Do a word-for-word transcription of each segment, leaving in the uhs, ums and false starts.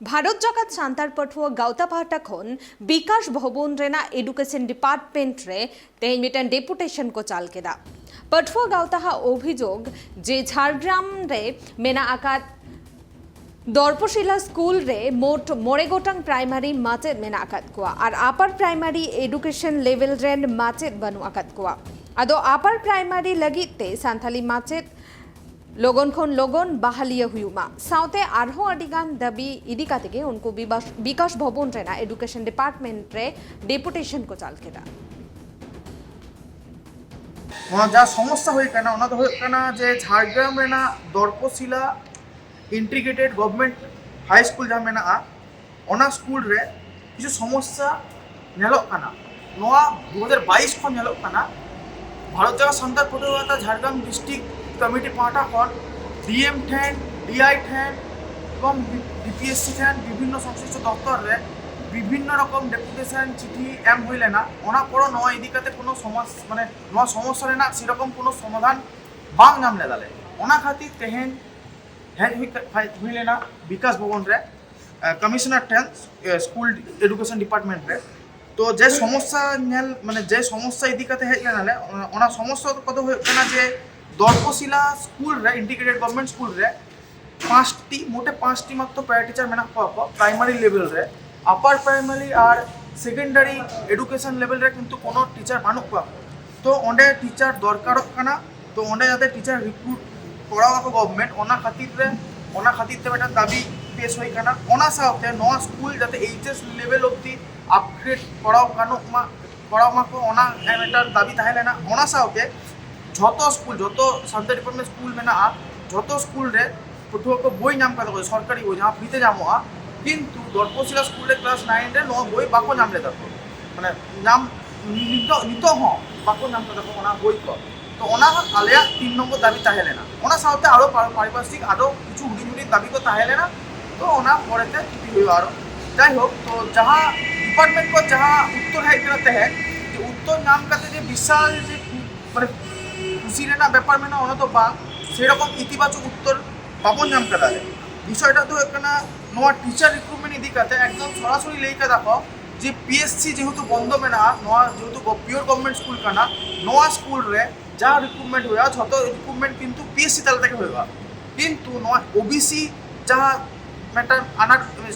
ᱵᱷᱟᱨᱚᱛ ᱡᱟᱠᱟᱛ ᱥᱟᱱᱛᱟᱲ ᱯᱟᱹᱴᱷᱩᱣᱟᱹ ᱜᱟᱶᱛᱟ ᱯᱟᱦᱴᱟ ᱠᱷᱚᱱ ᱵᱤᱠᱟᱥ ᱵᱷᱚᱵᱚᱱ ᱨᱮᱱᱟᱜ ᱮᱰᱩᱠᱮᱥᱚᱱ ᱰᱤᱯᱟᱨᱴᱢᱮᱱᱴ ᱨᱮ ᱛᱮᱦᱮᱧ ᱢᱤᱫᱴᱟᱝ ᱰᱮᱯᱩᱴᱮᱥᱚᱱ ᱠᱚ ᱪᱟᱞ ᱠᱮᱫᱟ᱾ ᱯᱟᱹᱴᱷᱩᱣᱟᱹ ᱜᱟᱶᱛᱟ ᱦᱟᱜ ᱚᱵᱷᱤᱡᱳᱜᱽ ᱡᱮ ᱡᱷᱟᱲᱜᱨᱟᱢ ᱨᱮ ᱢᱮᱱᱟᱜ ᱟᱠᱟᱫ ᱫᱚᱨᱯᱚᱥᱤᱞᱟ ᱥᱠᱩᱞ ᱨᱮ ᱢᱳᱴ ᱢᱚᱬᱮ ᱜᱚᱴᱟᱝ ᱯᱨᱟᱭᱢᱟᱨᱤ ᱢᱟᱪᱮᱫ ᱢᱮᱱᱟᱜ ᱟᱠᱟᱫ ᱠᱚᱣᱟ ᱟᱨ ᱟᱯᱟᱨ ᱯᱨᱟᱭᱢᱟᱨᱤ ᱮᱰᱩᱠᱮᱥᱚᱱ ᱞᱮᱵᱮᱞ ᱨᱮᱱ ᱢᱟᱪᱮᱫ ᱵᱟᱹᱱᱩᱜ ᱟᱠᱟᱫ ᱠᱚᱣᱟ᱾ ᱟᱫᱚ ᱟᱯᱟᱨ ᱯᱨᱟᱭᱢᱟᱨᱤ ᱞᱟᱹᱜᱤᱫ ᱛᱮ ᱥᱟᱱᱛᱟᱞᱤ ᱢᱟᱪᱮᱫ ᱞᱚᱜᱚᱱ ᱠᱷᱚᱱ ᱞᱚᱜᱚᱱ ᱵᱟᱦᱟᱞᱤᱭᱟᱹ ᱦᱩᱭᱩᱜ ᱢᱟ᱾ ᱥᱟᱶᱛᱮ ᱟᱨᱦᱚᱸ ᱟᱹᱰᱤ ᱜᱟᱱ ᱫᱟᱹᱵᱤ ᱤᱫᱤ ᱠᱟᱛᱮ ᱜᱮ ᱩᱱᱠᱩ ᱵᱤᱵᱟᱥ-, ᱵᱤᱠᱟᱥ ᱵᱷᱚᱵᱚᱱ ᱨᱮᱱᱟᱜ ᱮᱰᱩᱠᱮᱥᱚᱱ ᱰᱤᱯᱟᱨᱴᱢᱮᱱᱴ ᱨᱮ ᱰᱮᱯᱩᱴᱮᱥᱚᱱ ᱠᱚ ᱪᱟᱞ ᱠᱮᱫᱟ᱾ ᱱᱚᱣᱟ ᱡᱟ ᱥᱚᱢᱚᱥᱥᱟ ᱦᱩᱭ ᱠᱟᱱᱟ, ᱚᱱᱟ ᱫᱚ ᱦᱩᱭᱩᱜ ᱠᱟᱱᱟ ᱡᱮ ᱡᱷᱟᱲᱜᱨᱟᱢ ᱨᱮᱱᱟᱜ ᱫᱚᱨᱯᱚᱥᱤᱞᱟ ᱤᱱᱴᱤᱜᱨᱮᱴᱮᱰ ᱜᱚᱵᱷᱢᱮᱱᱴ ᱦᱟᱭ ᱥᱠᱩᱞ ᱡᱟᱦᱟᱸ ᱢᱮᱱᱟᱜᱼᱟ, ᱚᱱᱟ ᱥᱠᱩᱞ ᱨᱮ ᱠᱤᱪᱷᱩ ᱥᱚᱢᱚᱥᱥᱟ ᱧᱮᱞᱚᱜ ᱠᱟᱱᱟ᱾ ᱱᱚᱣᱟ ᱫᱩ ᱦᱟᱡᱟᱨ ᱵᱟᱭᱤᱥ ᱠᱷᱚᱱ ᱧᱮᱞᱚᱜ ᱠᱟᱱᱟ, ᱵᱷᱟᱨᱚᱛ ᱡᱟᱠᱟᱛ ᱥᱟᱱᱛᱟᱲ ᱯᱟᱹᱴᱷᱩᱣᱟᱹ ᱜᱟᱶᱛᱟ ᱡᱷᱟᱲᱜᱨᱟᱢ ᱰᱤᱥᱴᱨᱤᱠᱴ ᱠᱚᱢᱤᱴᱤ ᱯᱟᱦᱴᱟ ᱠᱷᱚᱱ ᱰᱤ ᱮᱢ ᱴᱷᱮᱱ, ᱰᱤ ᱟᱭ ᱴᱷᱮᱱ ᱮᱵᱚᱝ ᱰᱤ ᱯᱤ ᱮᱥ ᱥᱤ ᱴᱷᱮᱱ ᱵᱤᱵᱷᱤᱱᱱᱚ ᱥᱚᱝᱥᱞᱤᱥᱴᱚ ᱫᱚᱯᱛᱚᱨ ᱨᱮ ᱵᱤᱵᱷᱤᱱᱱᱚ ᱨᱚᱠᱚᱢ ᱰᱮᱯᱩᱴᱮᱥᱚᱱ ᱪᱤᱴᱷᱤ ᱮᱢ ᱦᱩᱭ ᱞᱮᱱᱟ᱾ ᱚᱱᱟ ᱯᱚᱨᱚ ᱱᱚᱣᱟ ᱤᱫᱤ ᱠᱟᱛᱮ ᱠᱳᱱᱳ ᱥᱚᱢᱟᱥ-, ᱢᱟᱱᱮ ᱱᱚᱣᱟ ᱥᱚᱢᱚᱥᱥᱟ ᱨᱮᱱᱟᱜ ᱥᱮᱨᱚᱠᱚᱢ ᱠᱳᱱᱳ ᱥᱚᱢᱟᱫᱷᱟᱱ ᱵᱟᱝ ᱧᱟᱢ ᱞᱮᱫᱟᱞᱮ᱾ ᱚᱱᱟ ᱠᱷᱟᱹᱛᱤᱨ ᱛᱮᱦᱮᱧ ᱦᱮᱡ ᱦᱩᱭ ᱠᱟ-, ᱦᱮᱡ ᱦᱩᱭ ᱞᱮᱱᱟ ᱵᱤᱠᱟᱥ ᱵᱷᱚᱵᱚᱱ ᱨᱮ, ᱠᱚᱢᱤᱥᱚᱱᱟᱨ ᱴᱷᱮᱱ, ᱥᱠᱩᱞ ᱮᱰᱩᱠᱮᱥᱚᱱ ᱰᱤᱯᱟᱨᱴᱢᱮᱱᱴ ᱨᱮ᱾ ᱛᱚ ᱡᱮ ᱥᱚᱢᱚᱥᱥᱟ ᱧᱮᱞ, ᱢᱟᱱᱮ ᱡᱮ ᱥᱚᱢᱚᱥᱥᱟ ᱤᱫᱤ ᱠᱟᱛᱮ ᱦᱮᱡ ᱞᱮᱱᱟᱞᱮ, ᱚᱱᱟ, ᱚᱱᱟ ᱥᱚᱢᱚᱥᱥᱟ ᱠᱚᱫᱚ ᱦᱩᱭᱩᱜ ᱠᱟᱱᱟ ᱡᱮ ᱫᱚᱨᱯᱚᱥᱤᱞᱟ ᱥᱠᱩᱞ ᱨᱮ, ᱤᱱᱴᱤᱜᱨᱮᱴᱮᱰ ᱜᱚᱵᱷᱢᱮᱱᱴ ᱥᱠᱩᱞ ᱨᱮ ᱯᱟᱸᱪᱴᱤ, ᱢᱳᱴᱮ ᱯᱟᱸᱪᱴᱤ ᱢᱟᱛᱨᱚ ᱯᱮᱨᱟ ᱴᱤᱪᱟᱨ ᱢᱮᱱᱟᱜ ᱠᱚᱣᱟ ᱠᱚ ᱯᱨᱟᱭᱢᱟᱨᱤ ᱞᱮᱵᱮᱞ ᱨᱮ᱾ ᱟᱯᱟᱨ ᱯᱨᱟᱭᱢᱟᱨᱤ ᱟᱨ ᱥᱮᱠᱮᱱᱰᱟᱨᱤ ᱮᱰᱩᱠᱮᱥᱚᱱ ᱞᱮᱵᱮᱞ ᱨᱮ ᱠᱤᱱᱛᱩ ᱠᱳᱱᱳ ᱴᱤᱪᱟᱨ ᱵᱟᱹᱱᱩᱜ ᱠᱚᱣᱟ᱾ ᱛᱚ ᱚᱸᱰᱮ ᱴᱤᱪᱟᱨ ᱫᱚᱨᱠᱟᱨᱚᱜ ᱠᱟᱱᱟ᱾ ᱛᱚ ᱚᱸᱰᱮ ᱡᱟᱛᱮ ᱴᱤᱪᱟᱨ ᱨᱤᱠᱨᱩᱴ ᱠᱚᱨᱟᱣ ᱟᱠᱚ ᱜᱚᱵᱷᱢᱮᱱᱴ, ᱚᱱᱟ ᱠᱷᱟᱹᱛᱤᱨ ᱨᱮ, ᱚᱱᱟ ᱠᱷᱟᱹᱛᱤᱨ ᱛᱮ ᱢᱤᱫᱴᱟᱝ ᱫᱟᱹᱵᱤ ᱯᱮᱥ ᱦᱩᱭ ᱠᱟᱱᱟ᱾ ᱚᱱᱟ ᱥᱟᱶᱛᱮ ᱱᱚᱣᱟ ᱥᱠᱩᱞ ᱡᱟᱛᱮ ᱮᱭᱤᱪ ᱮᱥ ᱞᱮᱵᱮᱞ ᱚᱵᱫᱤ ᱟᱯᱜᱨᱮᱰ ᱠᱚᱨᱟᱣ ᱜᱟᱱᱚᱜ ᱢᱟ, ᱠᱚᱨᱟᱣ ᱢᱟᱠᱚ, ᱚᱱᱟ ᱢᱤᱫᱴᱟᱝ ᱫᱟᱹᱵᱤ ᱛᱟᱦᱮᱸ ᱞᱮᱱᱟ᱾ ᱚᱱᱟ ᱥᱟᱶᱛᱮ ᱡᱷᱚᱛᱚ ᱥᱠᱩᱞ, ᱡᱷᱚᱛᱚ ᱥᱟᱱᱛᱟᱲᱤ ᱰᱤᱯᱟᱨᱴᱢᱮᱱᱴ ᱥᱠᱩᱞ ᱢᱮᱱᱟᱜᱼᱟ, ᱡᱷᱚᱛᱚ ᱥᱠᱩᱞ ᱨᱮ ᱯᱟᱹᱴᱷᱩᱣᱟᱹ ᱠᱚ ᱵᱳᱭ ᱧᱟᱢ ᱠᱟᱫᱟ ᱠᱚ, ᱥᱚᱨᱠᱟᱨᱤ ᱵᱳᱭ ᱡᱟᱦᱟᱸ ᱯᱷᱨᱤ ᱛᱮ ᱧᱟᱢᱚᱜᱼᱟ, ᱠᱤᱱᱛᱩ ᱫᱚᱨᱯᱚᱥᱤᱞᱟ ᱥᱠᱩᱞ ᱨᱮ ᱠᱞᱟᱥ ᱱᱟᱭᱤᱱ ᱨᱮ ᱱᱚᱣᱟ ᱵᱳᱭ ᱵᱟᱠᱚ ᱧᱟᱢ ᱞᱮᱫᱟ ᱠᱚ, ᱢᱟᱱᱮ ᱧᱟᱢ ᱱᱤᱛᱚᱜ, ᱱᱤᱛᱚᱜ ᱦᱚᱸ ᱵᱟᱠᱚ ᱧᱟᱢ ᱠᱟᱫᱟ ᱠᱚ ᱚᱱᱟ ᱵᱳᱭ ᱠᱚ᱾ ᱛᱚ ᱚᱱᱟ ᱟᱞᱮᱭᱟᱜ ᱛᱤᱱ ᱱᱚᱢᱵᱚᱨ ᱫᱟᱹᱵᱤ ᱛᱟᱦᱮᱸ ᱞᱮᱱᱟ᱾ ᱚᱱᱟ ᱥᱟᱶᱛᱮ ᱟᱨᱚ ᱯᱟᱨ-, ᱯᱟᱨᱤᱯᱟᱨᱥᱤᱠ ᱟᱨᱚ ᱠᱤᱪᱷᱩ ᱦᱩᱰᱤᱧ ᱦᱩᱰᱤᱧ ᱫᱟᱹᱵᱤ ᱠᱚ ᱛᱟᱦᱮᱸ ᱞᱮᱱᱟ᱾ ᱛᱚ ᱚᱱᱟ ᱯᱚᱨᱮᱛᱮ ᱪᱷᱩᱴᱤ ᱦᱩᱭᱩᱜᱼᱟ ᱟᱨᱚ᱾ ᱡᱟᱭᱦᱳᱠ, ᱛᱚ ᱡᱟᱦᱟᱸ ᱰᱤᱯᱟᱨᱴᱢᱮᱱᱴ ᱠᱷᱚᱱ ᱡᱟᱦᱟᱸ ᱩᱛᱛᱚᱨ ᱦᱮᱡ ᱠᱟᱱᱟ ᱛᱮᱦᱮᱧ, ᱡᱮ ᱩᱛᱛᱚᱨ ᱧᱟᱢ ᱠᱟᱛᱮ ᱡᱮ ᱵᱤᱥᱟᱞ ᱡᱮ ᱠᱷᱩ-, ᱢᱟᱱᱮ ᱠᱩᱥᱤ ᱨᱮᱱᱟᱜ ᱵᱮᱯᱟᱨ ᱢᱮᱱᱟᱜᱼᱟ, ᱚᱱᱟ ᱫᱚ ᱵᱟᱝ, ᱥᱮᱨᱚᱠᱚᱢ ᱤᱛᱤᱵᱟᱪᱚᱠ ᱩᱛᱛᱚᱨ ᱵᱟᱵᱚᱱ ᱧᱟᱢ ᱠᱟᱫᱟ ᱞᱮ᱾ ᱵᱤᱥᱚᱭᱴᱟᱜ ᱫᱚ ᱦᱩᱭᱩᱜ ᱠᱟᱱᱟ, ᱱᱚᱣᱟ ᱴᱤᱪᱟᱨ ᱨᱤᱠᱨᱩᱴᱢᱮᱱᱴ ᱤᱫᱤ ᱠᱟᱛᱮ ᱮᱠᱫᱚᱢ ᱥᱚᱨᱟᱥᱚᱨᱤ ᱞᱟᱹᱭ ᱠᱟᱫᱟ ᱠᱚ ᱡᱮ ᱯᱤᱮᱥᱥᱤ ᱡᱮᱦᱮᱛᱩ ᱵᱚᱱᱫᱚ ᱢᱮᱱᱟᱜᱼᱟ, ᱱᱚᱣᱟ ᱡᱮᱦᱮᱛᱩ ᱯᱤᱭᱳᱨ ᱜᱚᱵᱷᱚᱨᱱᱢᱮᱱᱴ ᱥᱠᱩᱞ ᱠᱟᱱᱟ, ᱱᱚᱣᱟ ᱥᱠᱩᱞ ᱨᱮ ᱡᱟᱦᱟᱸ ᱨᱤᱠᱨᱩᱴᱢᱮᱱᱴ ᱦᱩᱭᱩᱜᱼᱟ, ᱡᱷᱚᱛᱚ ᱨᱤᱠᱨᱩᱴᱢᱮᱱᱴ ᱠᱤᱱᱛᱩ ᱯᱤᱮᱥᱥᱤ ᱛᱟᱞᱟ ᱛᱮᱜᱮ ᱦᱩᱭᱩᱜᱼᱟ᱾ ᱠᱤᱱᱛᱩ ᱱᱚᱣᱟ ᱳᱵᱤᱥᱤ ᱡᱟᱦᱟᱸ ᱢᱤᱫᱴᱟᱝ ᱟᱱᱟᱴ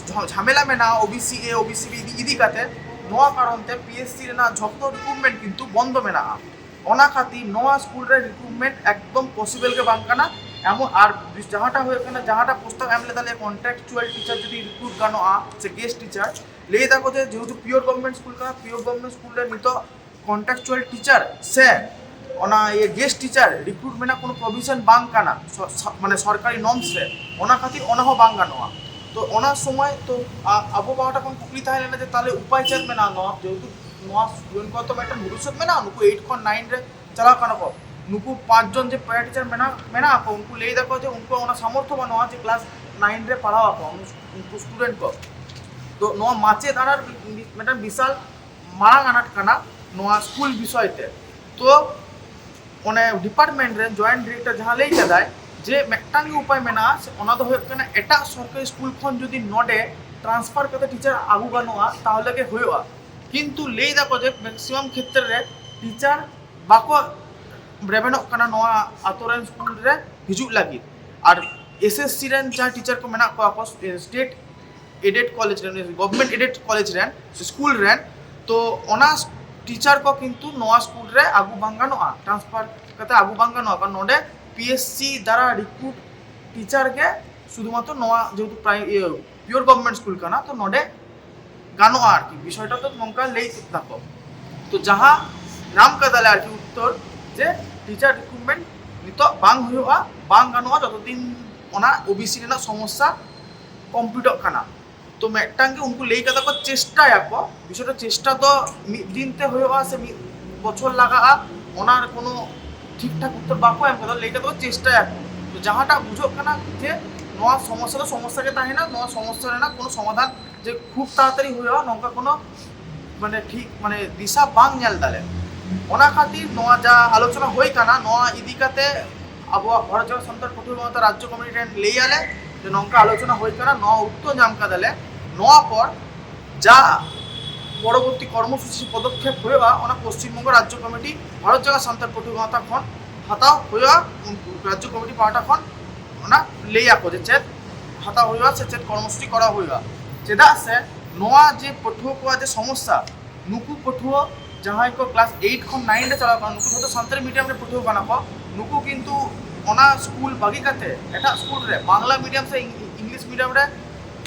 ᱡᱷᱟᱢᱮᱞᱟ ᱢᱮᱱᱟᱜᱼᱟ, ᱳᱵᱤᱥᱤ ᱮ ᱳᱵᱤᱥᱤ ᱵᱤ ᱤᱫᱤ ᱠᱟᱛᱮ, ᱱᱚᱣᱟ ᱠᱟᱨᱚᱱ ᱛᱮ ᱯᱤᱮᱥᱥᱤ ᱨᱮᱱᱟᱜ ᱡᱷᱚᱛᱚ ᱨᱤᱠᱨᱩᱴᱢᱮᱱᱴ ᱠᱤᱱᱛᱩ ᱵᱚᱱᱫᱚ ᱢᱮᱱᱟᱜᱼᱟ᱾ ᱚᱱᱟ ᱠᱷᱟᱹᱛᱤᱨ ᱱᱚᱣᱟ ᱥᱠᱩᱞ ᱨᱮ ᱨᱤᱠᱨᱩᱴᱢᱮᱱᱴ ᱮᱠᱫᱚᱢ ᱯᱚᱥᱤᱵᱮᱞ ᱜᱮ ᱵᱟᱝ ᱠᱟᱱᱟ᱾ ᱮᱢᱚᱱ ᱟᱨ ᱡᱟᱦᱟᱸᱴᱟᱜ ᱦᱩᱭᱩᱜ ᱠᱟᱱᱟ, ᱡᱟᱦᱟᱸᱴᱟᱜ ᱯᱨᱚᱥᱛᱟᱵ ᱮᱢ ᱞᱮᱫᱟ ᱞᱮ ᱠᱚᱱᱴᱨᱟᱠᱪᱩᱣᱟᱞ ᱴᱤᱪᱟᱨ ᱡᱩᱫᱤ ᱨᱤᱠᱨᱩᱴ ᱜᱟᱱᱚᱜᱼᱟ ᱥᱮ ᱜᱮᱥᱴ ᱴᱤᱪᱟᱨ, ᱞᱟᱹᱭ ᱫᱟᱠᱚ ᱡᱮ ᱡᱮᱦᱮᱛᱩ ᱯᱤᱭᱳᱨ ᱜᱚᱵᱷᱚᱨᱱᱢᱮᱱᱴ ᱥᱠᱩᱞ ᱠᱟᱱᱟ, ᱯᱤᱭᱳᱨ ᱜᱚᱵᱷᱚᱨᱱᱢᱮᱱᱴ ᱥᱠᱩᱞ ᱨᱮ ᱱᱤᱛᱚᱜ ᱠᱚᱱᱴᱨᱟᱠᱪᱩᱣᱟᱞ ᱴᱤᱪᱟᱨ ᱥᱮ ᱚᱱᱟ ᱤᱭᱟᱹ ᱜᱮᱥᱴ ᱴᱤᱪᱟᱨ ᱨᱤᱠᱨᱩᱴ ᱨᱮᱱᱟᱜ ᱠᱳᱱᱳ ᱯᱨᱚᱵᱷᱤᱥᱚᱱ ᱵᱟᱝ ᱠᱟᱱᱟ, ᱥᱚ-, ᱥᱚ-, ᱢᱟᱱᱮ ᱥᱚᱨᱠᱟᱨᱤ ᱱᱚᱨᱢᱥ ᱨᱮ, ᱚᱱᱟ ᱠᱷᱟᱹᱛᱤᱨ ᱚᱱᱟ ᱦᱚᱸ ᱵᱟᱝ ᱜᱟᱱᱚᱜᱼᱟ᱾ ᱛᱚ ᱚᱱᱟ ᱥᱚᱢᱚᱭ ᱛᱚ ᱟ-, ᱟᱵᱚ ᱯᱟᱦᱴᱟ ᱠᱷᱚᱱ ᱠᱩᱠᱞᱤ ᱛᱟᱦᱮᱸ ᱞᱮᱱᱟ ᱡᱮ ᱛᱟᱦᱚᱞᱮ ᱩᱯᱟᱭ ᱪᱮᱫ ᱢᱮᱱᱟᱜᱼᱟ? ᱱᱚᱣᱟ ᱡᱮᱦᱮᱛᱩ ᱱᱚᱣᱟ ᱥᱴᱩᱰᱮᱱᱴ ᱠᱚᱣᱟᱜ ᱛᱚ ᱢᱤᱫᱴᱮᱱ ᱵᱷᱚᱵᱤᱥᱥᱚᱛ ᱢᱮᱱᱟᱜᱼᱟ, ᱱᱩᱠᱩ ᱮᱭᱤᱴ ᱠᱷᱚᱱ ᱱᱟᱭᱤᱱ ᱨᱮ ᱪᱟᱞᱟᱣ ᱠᱟᱱᱟ ᱠᱚ, ᱱᱩᱠᱩ ᱯᱟᱸᱪ ᱡᱚᱱ ᱡᱮ ᱯᱮᱨᱟ ᱴᱤᱪᱟᱨ ᱢᱮᱱᱟᱜ ᱢᱮᱱᱟᱜ ᱟᱠᱚ, ᱩᱱᱠᱩ ᱞᱟᱹᱭ ᱫᱟᱠᱚ ᱡᱮ ᱩᱱᱠᱩᱣᱟᱜ ᱚᱱᱟ ᱥᱟᱢᱚᱨᱛᱷᱚ ᱵᱟᱹᱱᱩᱜᱼᱟ ᱡᱮ ᱠᱞᱟᱥ ᱱᱟᱭᱤᱱ ᱨᱮ ᱯᱟᱲᱦᱟᱣ ᱟᱠᱚ ᱩᱱᱠᱩ ᱥᱴᱩᱰᱮᱱᱴ ᱠᱚ᱾ ᱛᱚ ᱱᱚᱣᱟ ᱢᱟᱪᱮᱫ ᱟᱱᱟᱴ ᱢᱤᱫᱴᱟᱝ ᱵᱤᱥᱟᱞ ᱢᱟᱨᱟᱝ ᱟᱱᱟᱴ ᱠᱟᱱᱟ ᱱᱚᱣᱟ ᱥᱠᱩᱞ ᱵᱤᱥᱚᱭ ᱛᱮ᱾ ᱛᱚ ᱚᱱᱮ ᱰᱤᱯᱟᱨᱴᱢᱮᱱᱴ ᱨᱮᱱ ᱡᱚᱭᱮᱱᱴ ᱰᱤᱨᱮᱠᱴᱚᱨ ᱡᱟᱦᱟᱸ ᱞᱟᱹᱭ ᱠᱟᱫᱟᱭ ᱡᱮ ᱢᱤᱫᱴᱟᱝ ᱜᱮ ᱩᱯᱟᱭ ᱢᱮᱱᱟᱜᱼᱟ, ᱚᱱᱟ ᱫᱚ ᱦᱩᱭᱩᱜ ᱠᱟᱱᱟ ᱮᱴᱟᱜ ᱥᱚᱨᱠᱟᱨᱤ ᱥᱠᱩᱞ ᱠᱷᱚᱱ ᱡᱩᱫᱤ ᱱᱚᱰᱮ ᱴᱨᱟᱱᱥᱯᱷᱟᱨ ᱠᱟᱛᱮ ᱴᱤᱪᱟᱨ ᱟᱹᱜᱩ ᱜᱟᱱᱚᱜᱼᱟ ᱛᱟᱦᱚᱞᱮ ᱜᱮ ᱦᱩᱭᱩᱜᱼᱟ᱾ ᱠᱤᱱᱛᱩ ᱞᱟᱹᱭ ᱫᱟᱠᱚ ᱡᱮ ᱢᱮᱠᱥᱤᱢᱟᱢ ᱠᱷᱮᱛᱨᱮ ᱨᱮ ᱴᱤᱪᱟᱨ ᱵᱟᱠᱚ ᱨᱮᱵᱮᱱᱚᱜ ᱠᱟᱱᱟ ᱱᱚᱣᱟ ᱟᱛᱳ ᱨᱮᱱ ᱥᱠᱩᱞ ᱨᱮ ᱦᱤᱡᱩᱜ ᱞᱟᱹᱜᱤᱫ᱾ ᱟᱨ ᱮᱥᱮᱥᱥᱤ ᱨᱮᱱ ᱡᱟᱦᱟᱸ ᱴᱤᱪᱟᱨ ᱠᱚ ᱢᱮᱱᱟᱜ ᱠᱚᱣᱟ ᱠᱚ ᱥᱴᱮᱴ ᱮᱰᱮᱰ ᱠᱚᱞᱮᱡᱽ ᱨᱮᱱ, ᱜᱚᱵᱷᱚᱨᱱᱢᱮᱱᱴ ᱮᱰᱮᱰ ᱠᱚᱞᱮᱡᱽ ᱨᱮᱱ ᱥᱠᱩᱞ ᱨᱮᱱ, ᱛᱚ ᱚᱱᱟ ᱴᱤᱪᱟᱨ ᱠᱚ ᱠᱤᱱᱛᱩ ᱱᱚᱣᱟ ᱥᱠᱩᱞ ᱨᱮ ᱟᱹᱜᱩ ᱵᱟᱝ ᱜᱟᱱᱚᱜᱼᱟ, ᱴᱨᱟᱱᱥᱯᱷᱟᱨ ᱠᱟᱛᱮ ᱟᱹᱜᱩ ᱵᱟᱝ ᱜᱟᱱᱚᱜᱼᱟ, ᱠᱟᱨᱚᱱ ᱱᱚᱰᱮ ᱯᱤᱮᱥᱥᱤ ᱫᱟᱨᱟ ᱨᱤᱠᱨᱩᱴ ᱴᱤᱪᱟᱨ ᱜᱮ ᱥᱩᱫᱷᱩᱢᱟᱛᱨᱚ ᱱᱚᱣᱟ ᱡᱮᱦᱮᱛᱩ ᱯᱨᱟᱭ ᱤᱭᱟᱹ ᱯᱤᱭᱳᱨ ᱜᱚᱵᱷᱚᱨᱱᱢᱮᱱᱴ ᱥᱠᱩᱞ ᱠᱟᱱᱟ, ᱛᱚ ᱱᱚᱰᱮ ᱜᱟᱱᱚᱜᱼᱟ ᱟᱨᱠᱤ᱾ ᱵᱤᱥᱚᱭᱴᱟ ᱫᱚ ᱱᱚᱝᱠᱟ ᱞᱟᱹᱭ ᱛᱟᱠᱚ᱾ ᱛᱚ ᱡᱟᱦᱟᱸ ᱧᱟᱢ ᱠᱟᱫᱟᱞᱮ ᱟᱨᱠᱤ ᱩᱛᱛᱚᱨ, ᱡᱮ ᱴᱤᱪᱟᱨ ᱨᱤᱠᱨᱩᱴᱢᱮᱱᱴ ᱱᱤᱛᱚᱜ ᱵᱟᱝ ᱦᱩᱭᱩᱜᱼᱟ, ᱵᱟᱝ ᱜᱟᱱᱚᱜᱼᱟ ᱡᱚᱛᱚ ᱫᱤᱱ ᱚᱱᱟ ᱳᱵᱤᱥᱤ ᱨᱮᱱᱟᱜ ᱥᱚᱢᱚᱥᱥᱟ ᱠᱚᱢᱯᱞᱤᱴᱚᱜ ᱠᱟᱱᱟ᱾ ᱛᱚ ᱢᱤᱫᱴᱟᱝ ᱜᱮ ᱩᱱᱠᱩ ᱞᱟᱹᱭ ᱠᱟᱫᱟ ᱠᱚ ᱪᱮᱥᱴᱟᱭᱟᱠᱚ, ᱵᱤᱥᱚᱭᱴᱟ ᱪᱮᱥᱴᱟ ᱫᱚ ᱢᱤᱫ ᱫᱤᱱ ᱛᱮ ᱦᱩᱭᱩᱜᱼᱟ ᱥᱮ ᱢᱤᱫ ᱵᱚᱪᱷᱚᱨ ᱞᱟᱜᱟᱜᱼᱟ, ᱚᱱᱟ ᱨᱮ ᱠᱳᱱᱳ ᱴᱷᱤᱠ ᱴᱷᱟᱠ ᱩᱛᱛᱚᱨ ᱵᱟᱠᱚ ᱮᱢ ᱠᱟᱫᱟ᱾ ᱞᱟᱹᱭ ᱠᱟᱫᱟ ᱠᱚ ᱪᱮᱥᱴᱟᱭᱟᱠᱚ᱾ ᱛᱚ ᱡᱟᱦᱟᱸᱴᱟᱜ ᱵᱩᱡᱷᱟᱹᱜ ᱠᱟᱱᱟ ᱡᱮ ᱱᱚᱣᱟ ᱥᱚᱢᱚᱥᱥᱟ ᱫᱚ ᱥᱚᱢᱚᱥᱥᱟ ᱜᱮ ᱛᱟᱦᱮᱱᱟ, ᱱᱚᱣᱟ ᱥᱚᱢᱚᱥᱥᱟ ᱨᱮᱱᱟᱜ ᱠᱳᱱᱳ ᱥᱚᱢᱟᱫᱷᱟᱱ ᱡᱮ ᱠᱷᱩᱵ ᱛᱟᱲᱟᱛᱟᱲᱤ ᱦᱩᱭᱩᱜᱼᱟ ᱱᱚᱝᱠᱟ ᱠᱳᱱᱳ ᱢᱟᱱᱮ ᱴᱷᱤᱠ ᱢᱟᱱᱮ ᱫᱤᱥᱟ ᱵᱟᱝ ᱧᱮᱞ ᱫᱟᱞᱮ᱾ ᱚᱱᱟ ᱠᱷᱟᱹᱛᱤᱨ ᱱᱚᱣᱟ ᱡᱟ ᱟᱞᱳᱪᱚᱱᱟ ᱦᱩᱭ ᱠᱟᱱᱟ, ᱱᱚᱣᱟ ᱤᱫᱤ ᱠᱟᱛᱮ ᱟᱵᱚᱣᱟᱜ ᱵᱷᱟᱨᱚᱛ ᱡᱟᱠᱟᱛ ᱥᱟᱱᱛᱟᱲ ᱯᱟᱹᱴᱷᱩᱣᱟᱹ ᱜᱟᱶᱛᱟ ᱨᱟᱡᱽᱡᱚ ᱠᱚᱢᱤᱴᱤ ᱴᱷᱮᱱ ᱞᱟᱹᱭ ᱟᱞᱮ, ᱡᱮ ᱱᱚᱝᱠᱟ ᱟᱞᱳᱪᱚᱱᱟ ᱦᱩᱭ ᱠᱟᱱᱟ, ᱱᱚᱣᱟ ᱩᱛᱛᱚᱨ ᱧᱟᱢ ᱠᱟᱫᱟᱞᱮ, ᱱᱚᱣᱟ ᱯᱚᱨ ᱡᱟ ᱯᱚᱨᱚᱵᱚᱨᱛᱤ ᱠᱚᱨᱢᱚᱥᱩᱪᱤ ᱯᱚᱫᱚᱠᱷᱮᱯ ᱦᱩᱭᱩᱜᱼᱟ, ᱚᱱᱟ ᱯᱚᱥᱪᱤᱢ ᱵᱚᱝᱜᱚ ᱨᱟᱡᱽᱡᱚ ᱠᱚᱢᱤᱴᱤ, ᱵᱷᱟᱨᱚᱛ ᱡᱟᱠᱟᱛ ᱥᱟᱱᱛᱟᱲ ᱯᱟᱹᱴᱷᱩᱣᱟᱹ ᱜᱟᱶᱛᱟ ᱠᱷᱚᱱ ᱦᱟᱛᱟᱣ ᱦᱩᱭᱩᱜᱼᱟ᱾ ᱩᱱᱠᱩ ᱨᱟᱡᱽᱡᱚ ᱠᱚᱢᱤᱴᱤ ᱯᱟᱦᱴᱟ ᱠᱷᱚᱱ ᱚᱱᱟ ᱞᱟᱹᱭ ᱟᱠᱚ ᱡᱮ ᱪᱮᱫ ᱦᱟᱛᱟᱣ ᱦᱩᱭᱩᱜᱼᱟ ᱥᱮ ᱪᱮᱫ ᱠᱚᱨᱢᱚᱥᱩᱪᱤ ᱠᱚᱨᱟᱣ ᱦᱩᱭᱩᱜᱼᱟ᱾ ᱪᱮᱫᱟᱜ ᱥᱮ ᱱᱚᱣᱟ ᱡᱮ ᱯᱟᱹᱴᱷᱩᱣᱟᱹ ᱠᱚᱣᱟᱜ ᱡᱮ ᱥᱚᱢᱚᱥᱥᱟ, ᱱᱩᱠᱩ ᱯᱟᱹᱴᱷᱩᱣᱟᱹ ᱡᱟᱦᱟᱸᱭ ᱠᱚ ᱠᱞᱟᱥ ᱮᱭᱤᱴ ᱠᱷᱚᱱ ᱱᱟᱭᱤᱱ ᱨᱮ ᱪᱟᱞᱟᱣ ᱠᱟᱱᱟ, ᱱᱩᱠᱩ ᱡᱷᱚᱛᱚ ᱥᱟᱱᱛᱟᱲᱤ ᱢᱤᱰᱤᱭᱟᱢ ᱨᱮ ᱯᱟᱹᱴᱷᱩᱣᱟᱹ ᱠᱟᱱᱟ ᱠᱚ᱾ ᱱᱩᱠᱩ ᱠᱤᱱᱛᱩ ᱚᱱᱟ ᱥᱠᱩᱞ ᱵᱟᱹᱜᱤ ᱠᱟᱛᱮ ᱮᱴᱟᱜ ᱥᱠᱩᱞ ᱨᱮ, ᱵᱟᱝᱞᱟ ᱢᱤᱰᱤᱭᱟᱢ ᱥᱮ ᱤᱝ-, ᱤᱝᱞᱤᱥ ᱢᱤᱰᱤᱭᱟᱢ ᱨᱮ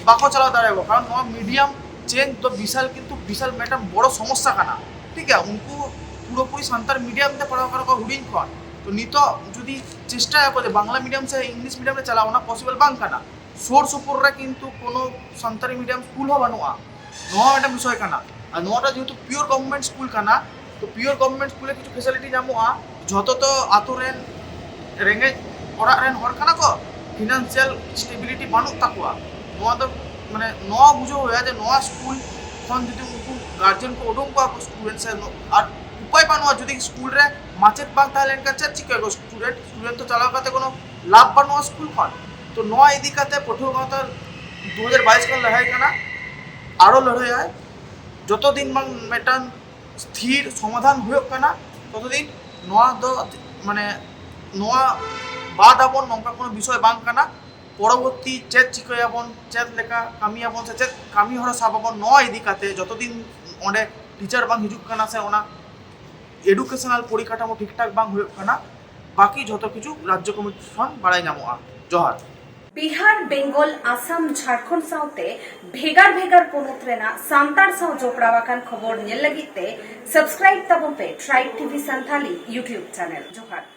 ᱵᱟᱠᱚ ᱪᱟᱞᱟᱣ ᱫᱟᱲᱮᱭᱟᱜᱼᱟ, ᱠᱟᱨᱚᱱ ᱱᱚᱣᱟ ᱢᱤᱰᱤᱭᱟᱢ ᱪᱮᱧᱡᱽ ᱫᱚ ᱵᱤᱥᱟᱞ, ᱠᱤᱱᱛᱩ ᱵᱤᱥᱟᱞ ᱢᱤᱫᱴᱟᱝ ᱵᱚᱲᱚ ᱥᱚᱢᱚᱥᱥᱟ ᱠᱟᱱᱟ᱾ ᱴᱷᱤᱠ ᱜᱮᱭᱟ, ᱩᱱᱠᱩ ᱯᱩᱨᱟᱹᱯᱩᱨᱤ ᱥᱟᱱᱛᱟᱲ ᱢᱤᱰᱤᱭᱟᱢ ᱛᱮ ᱯᱟᱲᱦᱟᱣ ᱠᱟᱱᱟ ᱠᱚ ᱦᱩᱰᱤᱧ ᱠᱷᱚᱱ᱾ ᱛᱚ ᱱᱤᱛᱚᱜ ᱡᱩᱫᱤ ᱪᱮᱥᱴᱟᱭᱟᱠᱚ ᱡᱮ ᱵᱟᱝᱞᱟ ᱢᱤᱰᱤᱭᱟᱢ ᱥᱮ ᱤᱝᱞᱤᱥ ᱢᱤᱰᱤᱭᱟᱢ ᱨᱮ ᱪᱟᱞᱟᱣ, ᱚᱱᱟ ᱯᱚᱥᱤᱵᱚᱞ ᱵᱟᱝ ᱠᱟᱱᱟ᱾ ᱥᱩᱨ ᱥᱩᱯᱩᱨ ᱨᱮ ᱠᱤᱱᱛᱩ ᱠᱳᱱᱳ ᱥᱟᱱᱛᱟᱲᱤ ᱢᱤᱰᱤᱭᱟᱢ ᱥᱠᱩᱞ ᱦᱚᱸ ᱵᱟᱹᱱᱩᱜᱼᱟ, ᱱᱚᱣᱟ ᱢᱤᱫᱴᱟᱝ ᱵᱤᱥᱚᱭ ᱠᱟᱱᱟ᱾ ᱟᱨ ᱱᱚᱣᱟᱴᱟᱜ ᱡᱮᱦᱮᱛᱩ ᱯᱤᱭᱳᱨ ᱜᱚᱵᱷᱚᱨᱱᱢᱮᱱᱴ ᱥᱠᱩᱞ ᱠᱟᱱᱟ, ᱛᱚ ᱯᱤᱭᱳᱨ ᱜᱚᱵᱷᱚᱨᱱᱢᱮᱱᱴ ᱥᱠᱩᱞ ᱨᱮ ᱠᱤᱪᱷᱩ ᱯᱷᱮᱥᱤᱞᱤᱴᱤ ᱧᱟᱢᱚᱜᱼᱟ, ᱡᱷᱚᱛᱚ ᱛᱚ ᱟᱛᱳ ᱨᱮᱱ ᱨᱮᱸᱜᱮᱡ ᱚᱲᱟᱜ ᱨᱮᱱ ᱦᱚᱲ ᱠᱟᱱᱟ ᱠᱚ, ᱯᱷᱤᱱᱟᱱᱥᱤᱭᱟᱞ ᱥᱴᱮᱵᱤᱞᱤᱴᱤ ᱵᱟᱹᱱᱩᱜ ᱛᱟᱠᱚᱣᱟ᱾ ᱱᱚᱣᱟ ᱫᱚ ᱢᱟᱱᱮ ᱱᱚᱣᱟ ᱵᱩᱡᱷᱟᱹᱣ ᱦᱩᱭᱩᱜᱼᱟ ᱡᱮ ᱱᱚᱣᱟ ᱥᱠᱩᱞ ᱠᱷᱚᱱ ᱡᱩᱫᱤ ᱩᱱᱠᱩ ᱜᱟᱨᱡᱮᱱ ᱠᱚ ᱩᱰᱩᱝ ᱠᱚᱣᱟ ᱠᱚ ᱥᱴᱩᱰᱮᱱᱴ ᱥᱮ, ᱟᱨ ᱩᱯᱟᱭ ᱵᱟᱹᱱᱩᱜᱼᱟ, ᱡᱩᱫᱤ ᱥᱠᱩᱞ ᱨᱮ ᱢᱟᱪᱮᱫ ᱵᱟᱝ ᱛᱟᱦᱮᱸ ᱞᱮᱱᱠᱷᱟᱱ ᱪᱮᱫ ᱪᱤᱠᱟᱹᱭᱟᱠᱚ ᱥᱴᱩᱰᱮᱱᱴ? ᱥᱴᱩᱰᱮᱱᱴ ᱛᱚ ᱪᱟᱞᱟᱣ ᱠᱟᱛᱮ ᱠᱳᱱᱳ ᱞᱟᱵᱷ ᱵᱟᱹᱱᱩᱜᱼᱟ ᱥᱠᱩᱞ ᱠᱷᱚᱱ᱾ ᱛᱚ ᱱᱚᱣᱟ ᱤᱫᱤ ᱠᱟᱛᱮ ᱯᱟᱹᱴᱷᱩᱣᱟᱹ ᱜᱟᱶᱛᱟ ᱫᱩ ᱦᱟᱡᱟᱨ ᱵᱟᱭᱤᱥ ᱠᱷᱚᱱ ᱞᱟᱹᱲᱦᱟᱹᱭ ᱠᱟᱱᱟ, ᱟᱨᱚ ᱞᱟᱹᱲᱦᱟᱹᱭᱟᱭ᱾ ᱡᱚᱛᱚ ᱫᱤᱱ ᱵᱟᱝ ᱢᱤᱫᱴᱟᱝ ᱛᱷᱤᱨ ᱥᱚᱢᱟᱫᱷᱟᱱ ᱦᱩᱭᱩᱜ ᱠᱟᱱᱟ, ᱛᱚᱛᱚ ᱫᱤᱱ ᱱᱚᱣᱟ ᱫᱚ ᱢᱟᱱᱮ ᱱᱚᱣᱟ ᱵᱟᱫ ᱟᱵᱚᱱ, ᱱᱚᱝᱠᱟ ᱠᱳᱱᱳ ᱵᱤᱥᱚᱭ ᱵᱟᱝ ᱠᱟᱱᱟ᱾ ᱯᱚᱨᱚᱵᱚᱨᱛᱤ ᱪᱮᱫ ᱪᱤᱠᱟᱹᱭᱟᱵᱚᱱ, ᱪᱮᱫ ᱞᱮᱠᱟ ᱠᱟᱹᱢᱤᱭᱟᱵᱚᱱ ᱥᱮ ᱪᱮᱫ ᱠᱟᱹᱢᱤ ᱦᱚᱨᱟ ᱥᱟᱵ ᱟᱵᱚᱱ, ᱱᱚᱣᱟ ᱤᱫᱤ ᱠᱟᱛᱮ ᱡᱚᱛᱚ ᱫᱤᱱ ᱚᱸᱰᱮ ᱴᱤᱪᱟᱨ ᱵᱟᱝ ᱦᱤᱡᱩᱜ ᱠᱟᱱᱟ ᱥᱮ ᱚᱱᱟ ᱮᱰᱩᱠᱮᱥᱚᱱᱟᱞ ᱯᱚᱨᱤᱠᱟᱴᱷᱟᱢᱳ ᱴᱷᱤᱠ ᱴᱷᱟᱠ ᱵᱟᱝ ᱦᱩᱭᱩᱜ ᱠᱟᱱᱟ, ᱵᱟᱹᱠᱤ ᱡᱷᱚᱛᱚ ᱠᱤᱪᱷᱩ ᱨᱟᱡᱽᱡᱚ ᱠᱚᱢᱤᱴᱤ ᱠᱷᱚᱱ ᱵᱟᱲᱟᱭ ᱧᱟᱢᱚᱜᱼᱟ᱾ ᱡᱚᱦᱟᱨ᱾ ᱵᱤᱦᱟᱨ, ᱵᱮᱝᱜᱚᱞ, ᱟᱥᱟᱢ, ᱡᱷᱟᱲᱠᱷᱚᱸᱰ ᱥᱟᱶᱛᱮ ᱵᱷᱮᱜᱟᱨ ᱵᱷᱮᱜᱟᱨ ᱯᱚᱱᱚᱛ ᱨᱮᱱᱟᱜ ᱥᱟᱱᱛᱟᱲ ᱥᱟᱶ ᱡᱚᱯᱲᱟᱣ ᱟᱠᱟᱱ ᱠᱷᱚᱵᱚᱨ ᱧᱮᱞ ᱞᱟᱹᱜᱤᱫ ᱛᱮ ᱥᱟᱵᱥᱠᱨᱟᱭᱤᱵ ᱛᱟᱵᱚᱱ ᱯᱮ tribe TV Santhali YouTube channel. ᱡᱚᱦᱟᱨ᱾